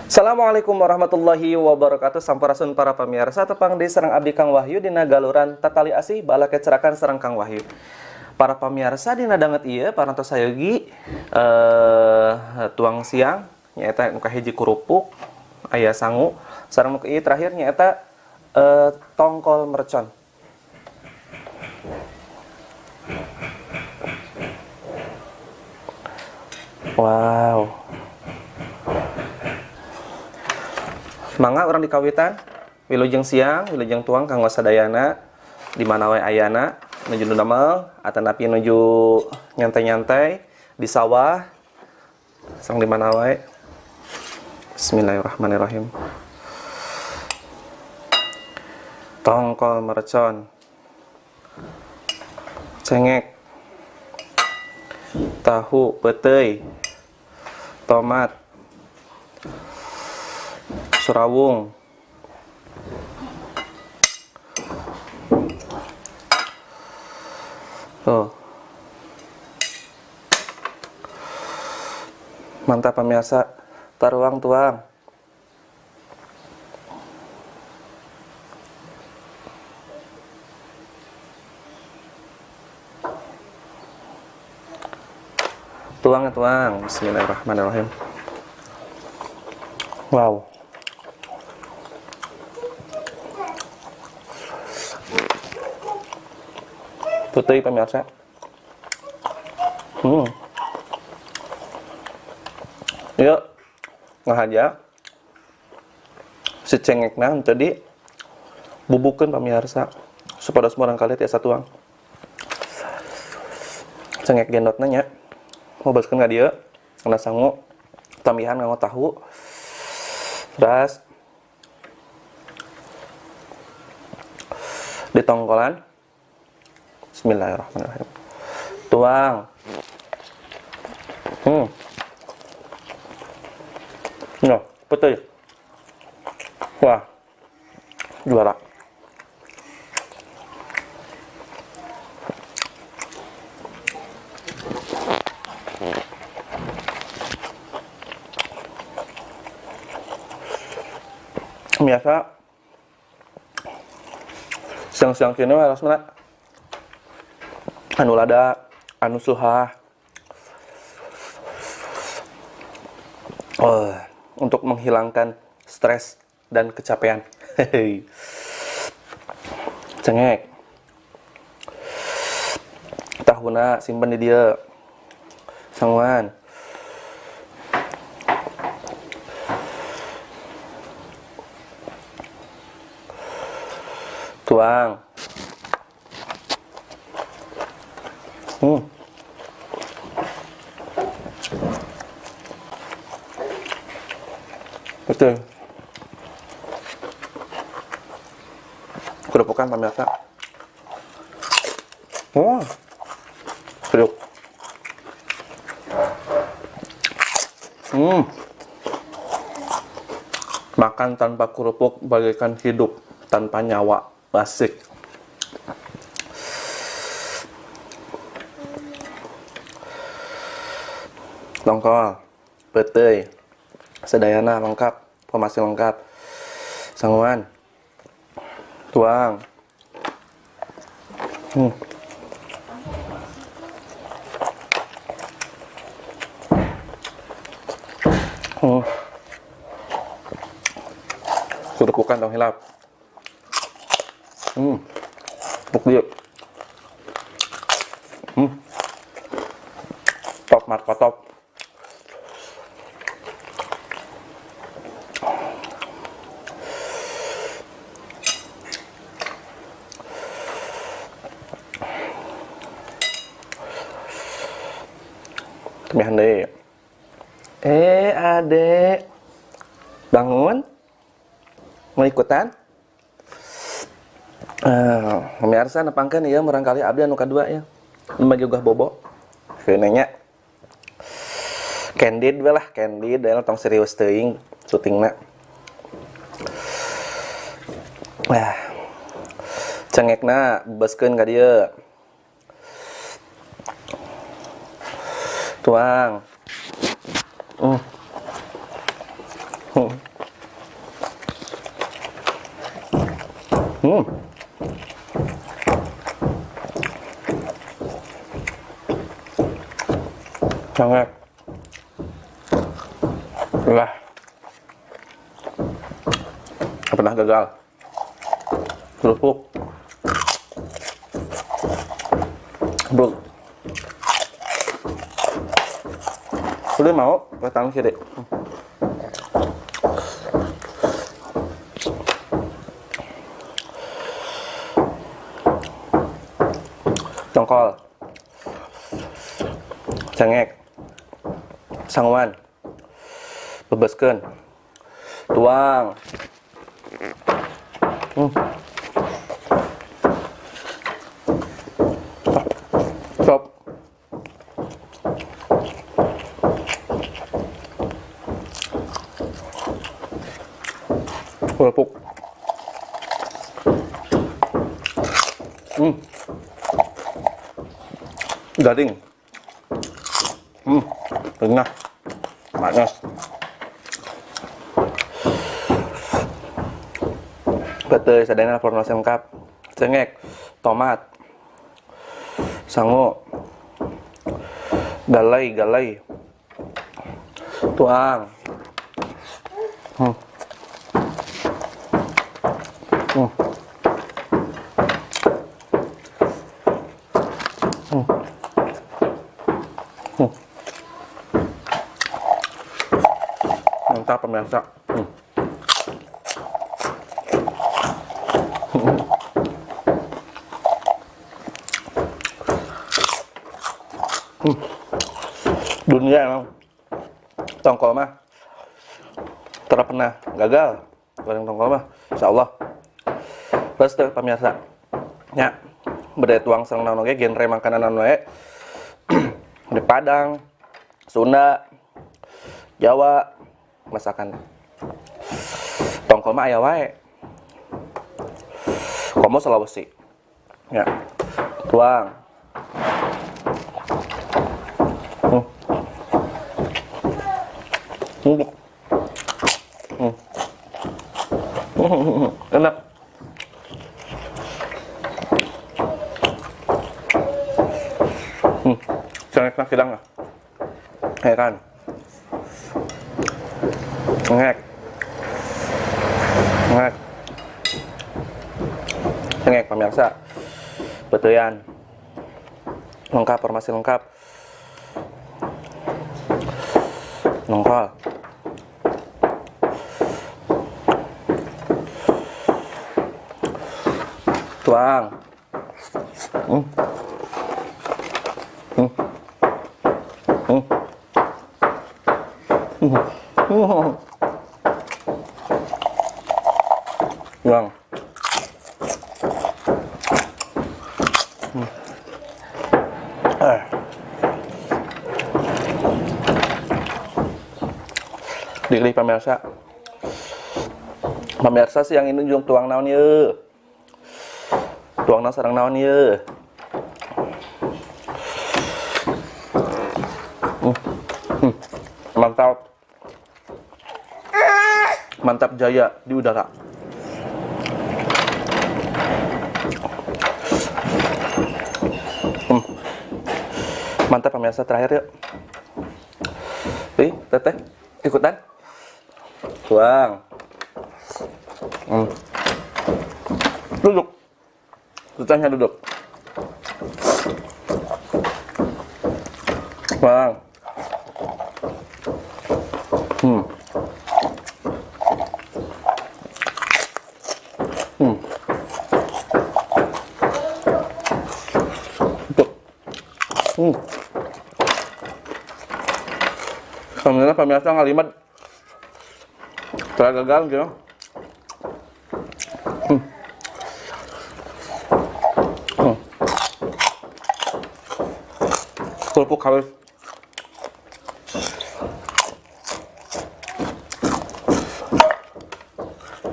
Assalamualaikum warahmatullahi wabarakatuh. Sampurasun para pemirsa, tepang di sareng abdi Kang Wahyu dina galuran Tatali Asih balakecrakan sareng Kang Wahyu. Para pemirsa, dina danget ieu parantos sayogi tuang siang, nyaeta nu kahiji kerupuk, aya sangu, sareng nu ieu terakhir nyaeta tongkol mercon. Wow. Mangga urang dikawitan. Wilujeng siang, wilujeng tuang kanggo sadayana di mana wae ayana, nuju nu damel atanapi nuju nyantai-nyantai di sawah sareng di mana wae. Bismillahirrahmanirrahim. Tongkol mercon. Cengek. Tahu peuteuy. Tomat. Surawung. Tuh. Mantap pemirsa. Taruang tuang. Tuang ya tuang. Bismillahirrahmanirrahim. Wow. Putih pemirsa. Yuk, ngahaja. Si cengekna tadi bubukeun pemirsa supaya semua orang kali tiasa tuang. Cengek gendotna nya. Mau baskeun ka dieu, kana sangu, tambihan nganggo tahu. Terus ditongkolan. Bismillahirrahmanirrahim. Tuang. Nah, betul. Wah, juara. Biasa siang-siang kini harus mana anu lada, anu suha. Oh, untuk menghilangkan stres dan kecapean. Hehehe. Cengek. Tahuna simpen di dia. Sanguan. Tuang. Betul. Kerupukan pemirsa. Wah. Kriuk. Makan tanpa kerupuk bagaikan hidup tanpa nyawa. Asik. Tongkol, peuteuy, sedayana lengkap, formasi lengkap. Sanguan, tuang. Kerupukan tong hilap. Buk dieu. Top marka top. Tambihan deui. Eh, adek. Bangun. Mau ikutan? Pemirsa, nepangkeun ieu murangkali abdi anu kadua ya. Nu juga bobo. Keun nya. Candid we lah, candid we lah, tong serius teuing syutingna. Wah. Cengekna beskeun ka dieu. Tuang. Hmm. Sangat. Lah. Nggak pernah gagal. Kerupuk. Bro. Udah mau ke tangan kiri. Tongkol. Cengek. Sanguan. Bebeskeun. Tuang. Stop. Kerupuk. Garing. Renyah. Manis. Peuteuy sadayana formasi lengkap. Cengek, tomat, sangu, galai, galai, tuang. Hmm. Mantap, pemirsa. Dunia emang tongkol mah tidak pernah gagal goreng tongkol mah, insya Allah. Terus tuh, pemirsa ya, beda tuang sareng naon oge, genre makanan naon wae, di Padang, Sunda, Jawa, masakan tongkol mah aya wae, komo Sulawesi ya. Tuang. Enak. Jangan enak hilang lah. Ya kan? Ngek. Ngek. Cengek, pemirsa. Peuteuyan. Lengkap, formasi lengkap. Nongkol. Tuang. Tuang. Eh. Diklik, pemirsa. Pemirsa sih yang ini jeung tuang naon ye? Tuang naon sareng naon ye? Mantap. Mantap jaya di udara. Mantap, pemirsa, terakhir yuk. Ih, teteh ikutan. Tuang. Duduk. Tetehnya duduk. Tuang. Duduk. Alhamdulillah, pemirsa, ngalimat. Telah gagal gitu. Kerupuk halus.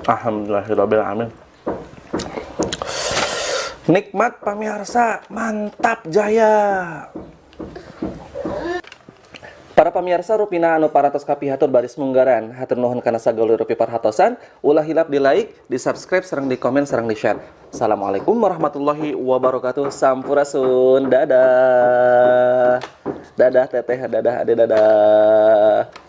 Alhamdulillahirabbil alamin. Nikmat, pemirsa, mantap jaya. Para pamirsa, rupina anu parantos kapihatur baris munggaran. Hatur nuhun kana sagala rupi perhatosan. Ulah hilap di like, di subscribe, sareng di komen, sareng di share. Assalamualaikum warahmatullahi wabarakatuh. Sampurasun. Dadah. Dadah, Teteh, dadah, Ade, dadah.